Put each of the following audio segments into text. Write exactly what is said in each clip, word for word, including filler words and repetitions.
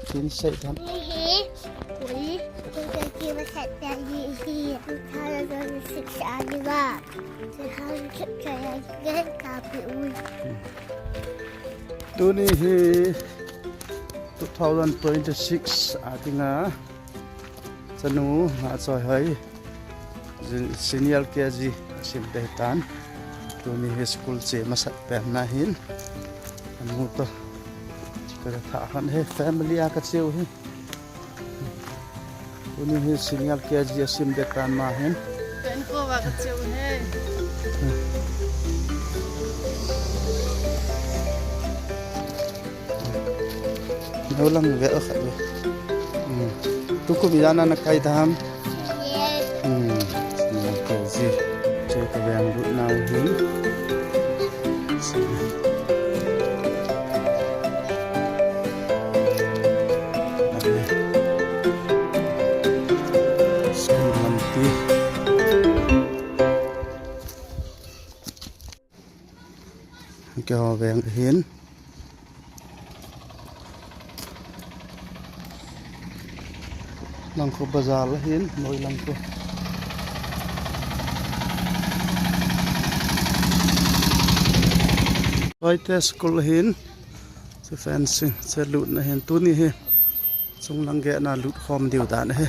Tin sei dan. Hi, ui, ui, ui, masat pen hi, hi, two thousand six a ni ba. Two thousand six a ni ba, tapi ui. Tuni hi two thousand twenty-six a dinga chanu Ngahchaihoi jun-, senior K G asim te tan. Tuni hi school che masat pen na hin. Anu to. Ka tha han he family a ka cheu hi. Tuni hi senior K G asim te tan ma hin. Pen ko va ka cheu he. Nau lang ve a khat ve. Hmm. Tukum ijat na na kai ta ham? Hmm. Senior K G. Che ka veng lut nau hin. School lampi. Keiho veng hin. Langkho bazar la hin, Noi Langkho. Hoite school hin, che fencing, che lutna hin, tuni hi. Chunglang gate na lut khom diu dan ahi.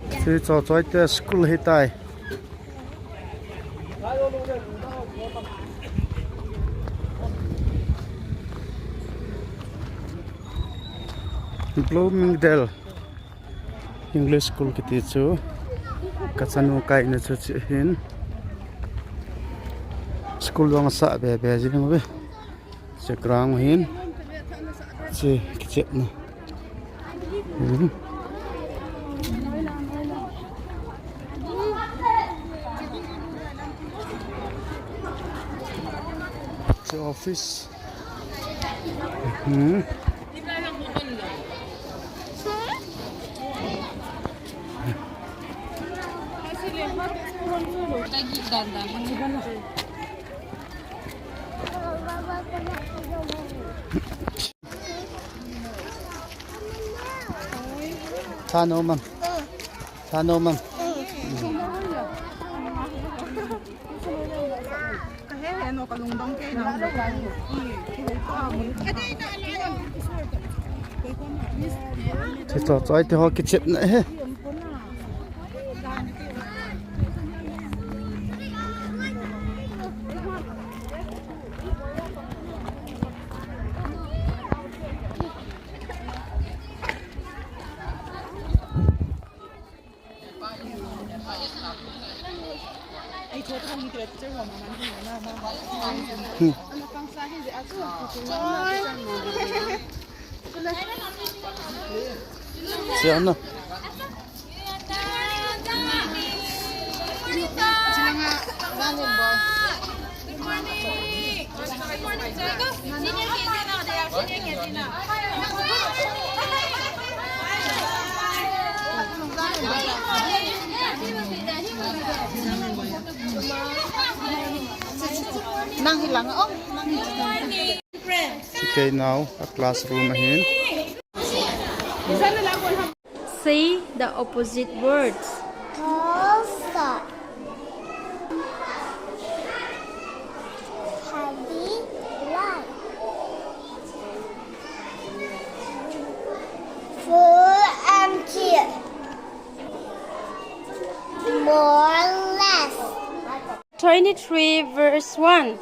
Hiche Choichoite school ahitai. Bloomingdale English School kiti chu. Ka chanu kaina chu hiche hin. School jong asah be be jing uve. Hiche ground hin. Hiche kichepna. Hmm. Hiche office. Hmm. Tha nom am? Tha nom am? Hiche Choichoite ho kichepna ahi. Hmm. Siya na. Nang hilang, oh, nang hilang. Okay, now a classroom ahin. Say the opposite words. Tall, short. Heavy, light. Full, empty. More, less. Twenty-three verse one.